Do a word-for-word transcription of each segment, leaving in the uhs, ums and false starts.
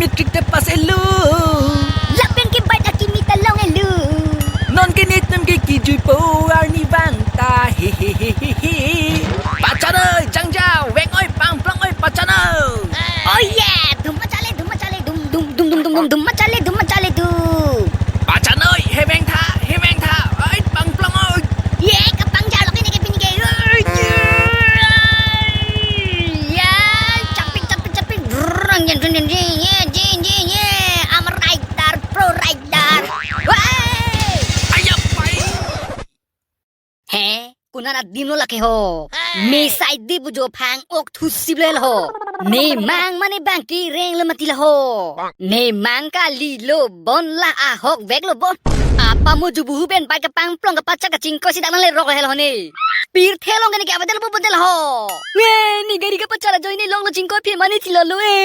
Matric ta pass-etlo. Lapen ke bike akimi ta long-etlo. Non ke netum ke kijuipo arnivang ta. He he he he he. Pachan oi, jangja, veng oi, pangplong oi, pachan oi. Oh yeah, dum machale, dum machale, dum dum dum dum dum dum dum machale, dum machale dum. Pachan oi, heveng tha, heveng tha, oi, pangplong oi. Ye, kapangjar lo ke ne ke pini ke. Ya, chapik, chapik, chapik. Brrrr, yen, yen, yen, yen, yen, yen, yen. I'm a rider, pro rider. Wah! Aya, pai. He, konat adim lo lake ho. Me sai di bujo phang-ok thusip le ho. Ne mang mane bang kereng lo mati la ho. Ne mang kali lo bon la ahok vek lo bon. Apa mo jubuhu pen bike kapangplong kapachat kachingkoi si dak nangle rok le ho ne. Pirthe along ke ne ke avedel bo bodel ho. We, ne gari kapachat ajoine longlo chingkoi phe mane thilo lo e.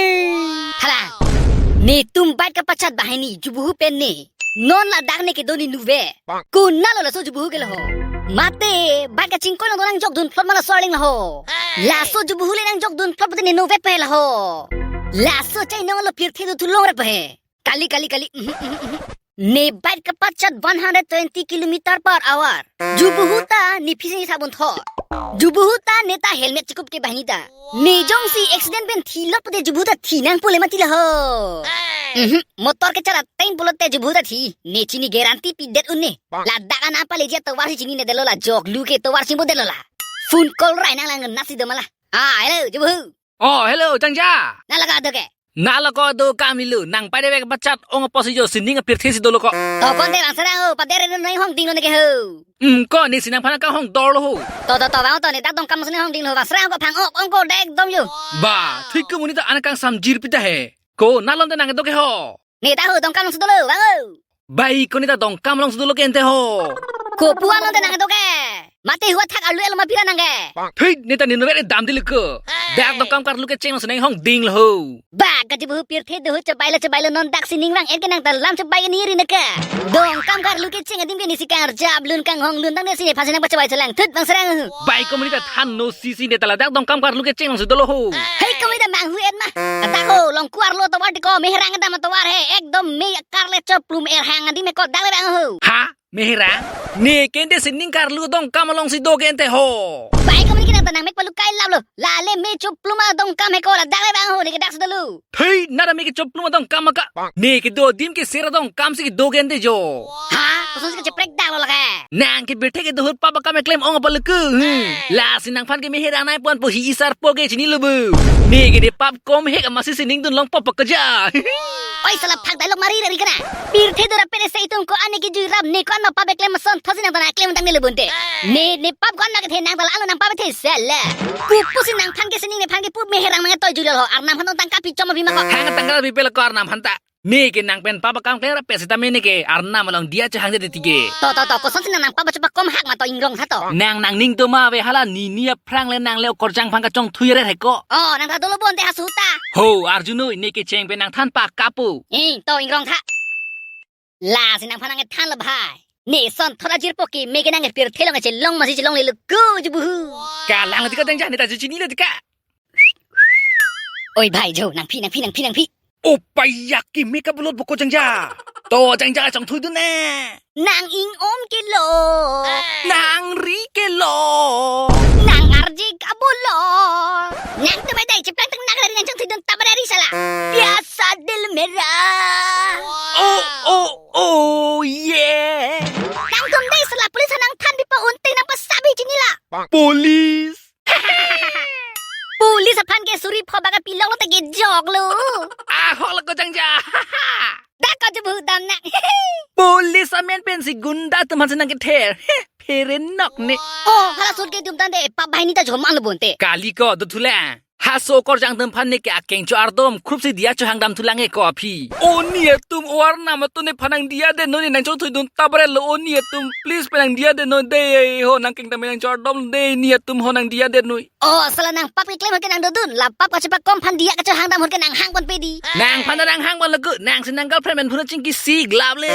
Hala. Netum bike kapachat banghini jubuhu pen ne. Non ladak ne kedo ne nuve. Konat lo laso jubuhu ke lo ho. Mate, bike kachingkoi along nangjok dunphlot ma laso arleng lo ho. Laso jubuhu le nangjok dunphlot pute ne nuve pe lo ho. Laso chai nong lo pirthe do thulong re pe. Kali, kali, kali. Mhm, mhm, mhm. Ne bike kapachat one hundred twenty kilometer per hour. Jubuhu ta ne phi si sabun thot. Jubuhu ta ne ta helmet chikup ke banghini ta. Ne jongsi accident pen thilot pute jubuhu ta thi nangpo le mati la ho. Mhm, motor kecharap time pulote jubuhu ta thi. Ne chini guarantee pidet un ne. Ladak an apa le jia tovar si chinine detlo la jok lu ke tovar si bo detlo la. Phone call rai nanglang nasi do ma la. Ah, hello, jubuhu. Oh, hello, jangja. Nang lake do ke? Nang lake do kam ilu, nang pai de bike kapachat ong apotsi jo sining apirthe si dolo ko. To konte bang serang o, pader ne hongding lo ne ke ho. Hmm, ko ne si nangphan kanghong dor lo ho. To, to, to, bang to ne dak Dongkam si ne hongding lo, bang serang ko phang-ok, ong ko dek dom yo. Ba, thik ko monit ta an kangsamjir pita he. Ko nalon te nang do ke ho. Ne ta ho Dongkam along si dolo, bang o. Bai, ko ne ta Dongkam along si dolo ke ente ho. Kopu alon te nang do ke? Mate huathak arlu-et lo ma pira nang ke? Thei, ne ta ne nuve dam di le ko. Dak Dongkam karlu kecheng along si nang hongding lo ho. Ba, kajubuhu pirthe do ho, chebai lo, chebai lo, non dak sining vang-et ke nang ta lam chebai ke neri ne ke. Dongkam karlu kecheng adim ke ne si kangarjap lun kanghong lun tang ne si nephan si nang pachebai chelang thut bang serang ho. Bai, ko monit ta than no si si ne ta ladak Dongkam karlu kecheng along si dolo ho. Hei, ko monit ta manghu-et ma. Adak ho, longku arlo tovar ti ko, meherang dam tovar he, ekdom me kar le choplum erhang adim me ko dak le bang ho. Ha? Meherang? Ne ke ente sining karlu Dongkam along si do ke ente ho. Bai, ko monit ke nang ta nang mek palu kai lap lo. Lale me choplum a Dongkam he ko ladak le bang ho, ne ke dak si dolo. Thei, nara me ke choplum a Dongkam ma ka. Ne kedo adim ke sera Dongkam si kedo ke ente jo. Ha? Koson si kacheprek dak lo lake. Nang ke birthe kedo ahut pap akam keklem ong apa le ke. Hmm. Lasi nangphan ke meherang nai pon po hi isar po ke chinilo bu. Ne ke ne pap kom he ka masi sining dun long pop kaja. Oi sala phak dialogue mari ri kana. Pirthe do ra pere se itum ko ane kejui rap ne ko an ma pap keklem ason thot si nang ta nang klem tang ne lo bunte. Ne, ne pap ko an ma kethe nang ta la alo nang pap kethe sala. Kopu si nangphan ke sining nephan ke pu meherang mang toy jui lo ho, arnam aphan tong tangka pichom aphi ma ko. Hang tangka pipe lo ko arnam aphan ta. Ne ke nang pen pap akam klem ra pe seta me ne ke arnam along diya chehang de tike. To, to, to, koson si nang nang pap chepakom hak ma to ingrong tha to. Nang nangning do ma ave hala ne ne aphrang le nang le okorjang aphan kachongthui re he ko. Oh, nang ta dolo bonte ha suta. Ho, arjunoi ne kecheng pen nang than pa kapu. Ing, to ingrong tha. Lasi nangphan nang than lo bhai. Ne son thot ajir po ke me ke nang pirthe along chelong masi chelongle lo ko jubuhu. Kalang lo ti ko jangja ne ta ju chinilo ti ka. Oi bhai jo, nangphi, nangphi, nangphi, nangphi. O pai yak ke me kabulot boko jangja. To jangja chongthui dun ne. Nang ing-om ke lo. Nang ri ke lo. Nang arje ka bolo. Nang tumai dai cheplang tang nang lari nang chongthui dun tabra ri sala. Pyasa dil mera. Oh, oh, oh, yeah. Nangtum dai sala police nang than bipo unte nang pasabi chinila. Police. Police aphan ke suri pho baka pilok lo te ke jok lo. Ah, hok lo ko jangja. Dak ko jubuhu dam nang. Police amen pensi gunda atum aphan si nang kether. Phere nok ne. Oh, hala sut ke dum tande pap banghini ta jom an lo bonte. Kali ko do thulang. Haso okorjang atum aphan ne ke akeng cho ardom krup si diya cho hang dam thulang e ko aphi. O ne atum o arnam atum nephan nang diya de noi, nang chongthui dun tabre lo o ne atum. Please pe nang diya de noi de ho, nang keng tame nang cho ardom de ne atum ho, nang diya de noi. Oh, sala nang pap keklem ahut ke nang dodun, la pap kachepakom aphan diya kacho hang dam ahut ke nang hang pon pe di. Nangphan ta nang hang pon lo ko, nang si nang girlfriend pen phone chingki si glap le.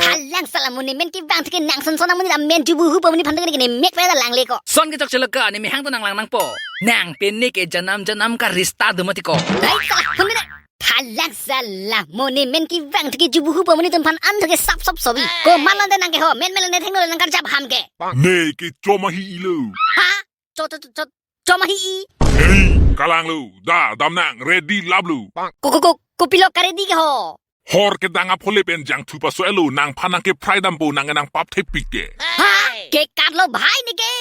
Halang sala mo ne men kevang thike nang son son mo ne amen jubuhu po mo nephan thike ne mek pe ta lang le ko. Son ke chok chelo ka ne me hang ta nang lang nangpo. Nang pen ne ke janam janam ka rista do mati ko. Dai sala, phone me dai. Thalang sala, mo ne men kevang thuke jubu hupo, mo netum aphan an thuke sap sop sobi. Komat lone nang ke ho, men men lone thengno nang karjap ham ke. Ne ke choma hi-i lo. Ha? Cho, cho, cho, cho, choma hi-i. Hei, kalang lo, da, dam nang, ready lap lo. Ko, ko, ko, kopilo ka-ready ke ho? Hor kedang aphole pen jangthu paso-et lo, nangphan nang ke-fry dampo, nang ke nangpap thepik ke. Ha? Ke katlo bhai ne ke.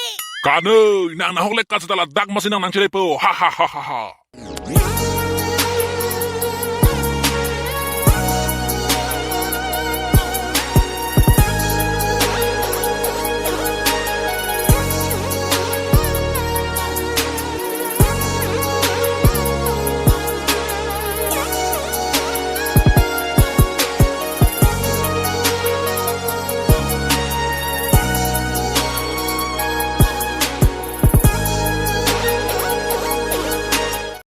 Kanoi, nang nahok le kat seta ladak masi nang nangchelepo. Ha, ha, ha, ha, ha.